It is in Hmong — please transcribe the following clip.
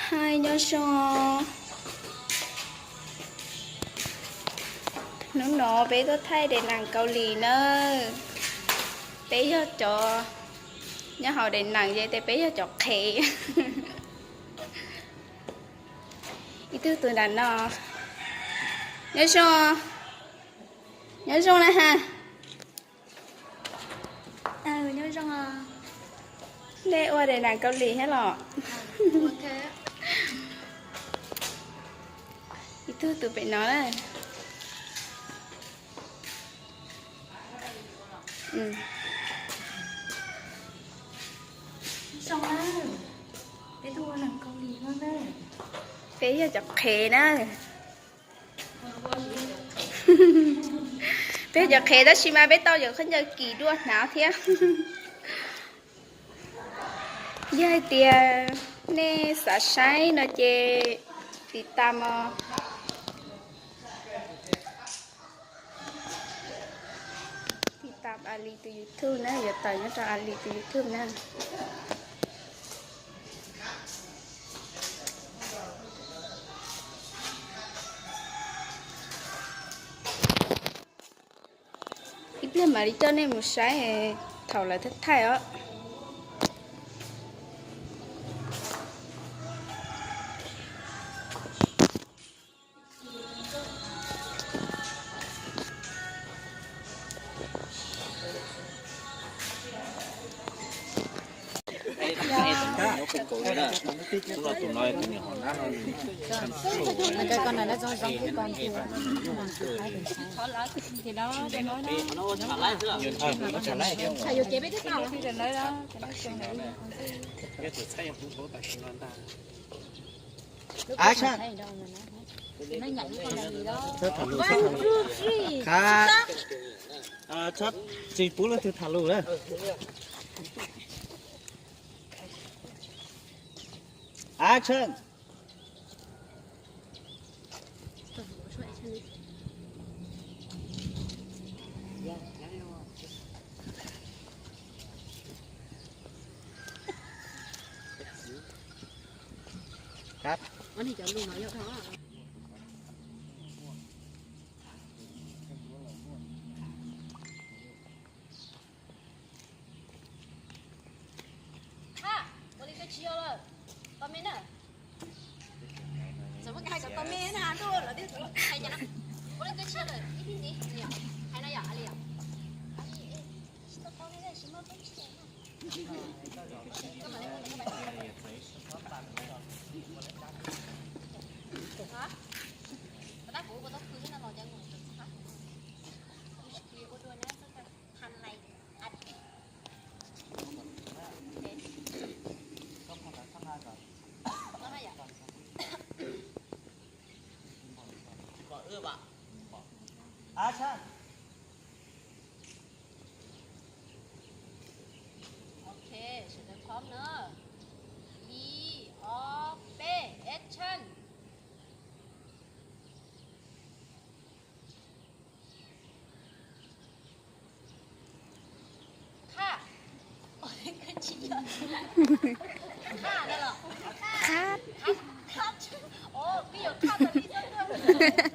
Hi, nyob zoo. Hnub no peb tuaj thaij daim neem Kaus Lim na. Peb yog cov nyob hauv daim neem ces peb yog cov qhev. Ib tug tus nram no. Nyob zoo, nyob zoo na ha. Nej ua daim neem Kaus Lim thiab los? Ib tug tus pem no na. Peb yog cov qhev na. Peb cov qhev tab sis mas peb tau cov khaub ncaws kim dua hnav thiab. Yog hais tias nej xav saib no ces tiv tam os. Tiv tam Ali tus YouTube na, yuav tawm nyob rau Ali tus YouTube na. Ib pliag mam li coj nej mus saib thaum lawv thaij os. Action. Tsis pub leej twg tham lus na. Action. Ua li koj tsis yog lawm, tau me na. Txawm muab hais kom tau me na, ntuj lawv twb hais cas no. Ua li koj tsis yog lawm, ib pliag ntxiv, hais no yom, li yom. Action. Ok, sawv daws phob na. Ib, ob, peb, action. Khaj. Khaj no los? Khaj. Khaj. Khaj. Os, twb yog khaj tag li xwb.